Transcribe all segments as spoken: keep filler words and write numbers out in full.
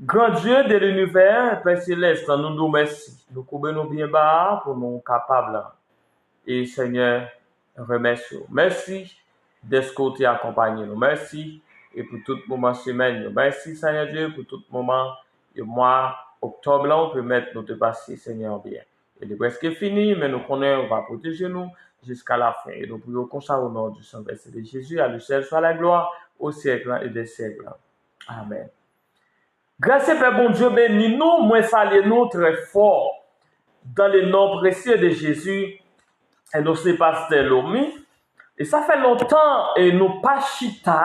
Gran Dye de linivè, Pè Selès, nou di w mèsi. Nou koube nou byen ba pou nou kapab la. E Senyè, remèsye w. Mèsi dèske w te akonpanye nou. Mèsi e pou tout moman semèn yo. Mèsi, Senyè Dye, pou tout moman e mwa oktòb la, ou pèmèt nou te pase, Senyè, an byen. E li prèske fini, men nou konnen ou va pwoteje nou jiska lafen. E nou priye w konsa, au nom du sang versé de Jésus, à lui seul soit la gloire, au siècle et des siècles. Amèn. Gras e pè Bondye beni nou, mwen salye nou trè fò. Dans le nom précieux de Jésus, e nou se pastè Lomi. E sa fè lontan e nou pa chita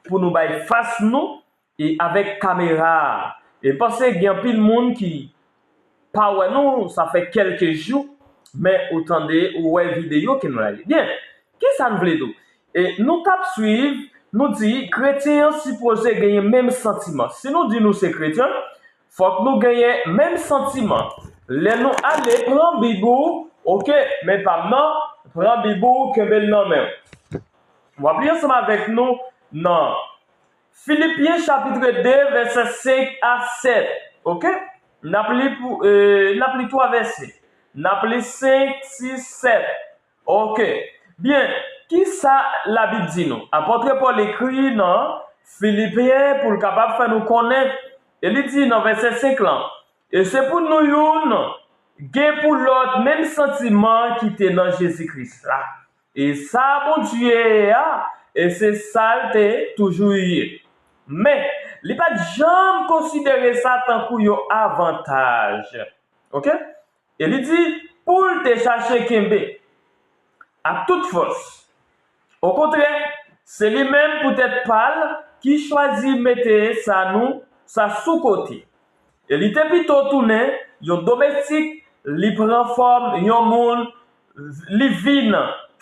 pou nou bay fas nou e avèk kamera a. E m panse gen anpil moun ki pa wè nou, sa fè kèlke jou, men ou tande, ou wè videyo ke nou lage. Byen, kisa n vle di w? E nou t ap swiv, nou di kretyen an sipoze genyen menm santiman. Si nou di nou se kretyen, fòk nou genyen menm santiman. Lè nou ale, pran Bib ou, oke, men pa m nan, pran Bib ou, kenbe l nan men w. W ap li ansanm avèk nou nan Filipyen chapit de, vèsè senk a sèt. Oke? N ap li pou, e, n ap li twa vèsè. N ap li senk, sis, sèt. Oke. Byen, kisa Labib di nou? Apòt Pòl ekri nan Filipyen pou l kapab fè nou konnen. E li di nan vèsè senk lan, e se pou nou youn gen pou lòt menm santiman ki te nan Jezi Kris la. E sa Bondye a, e se sa l te toujou ye. Men, li pa t janm konsidere sa tankou yon avantaj. Oke? E li di, pou l te chache kenbe ak tout fòs. Okontrè, se li menm poutèt pa l ki chwazi mete sa nou, sa sou kote. E li te pito tounen yon domestik, li pran fòm yon moun, li vin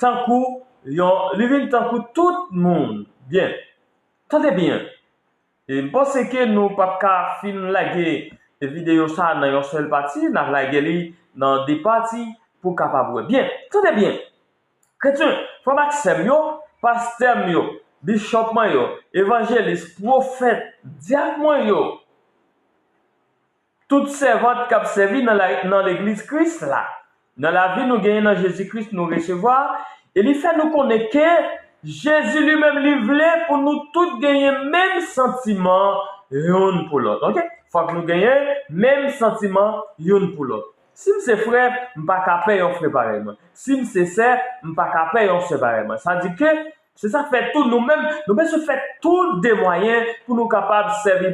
tankou yon, li vin tankou tout moun. Byen. Tande byen. E m panse ke nou p ap ka fin lage videyo sa nan yon sèl pati, n ap lage li nan de pati pou w kapab wè. Byen, tande byen. Kretyen, frè m ak sè m yo, pastè m yo, bichòp mwen yo, evanjelis, pwofèt, dyak mwen yo, tout sèvant k ap sèvi nan la, nan legliz Kris la, nan lavi nou genyen nan Jezi Kris nou resevwa, e li fè nou konnen ke Jezi li menm li vle pou nou tout genyen menm santiman youn pou lòt. Oke? Fòk nou genyen menm santiman youn pou lòt. Si m se frè, m pa ka pè yon frè parèy mwen. Si m se sè, m pa ka pè yon sè parèy mwen. Sa di ke se sa fè tou nou menm, nou bezwen fè tout de mwayen pou nou kapab sèvi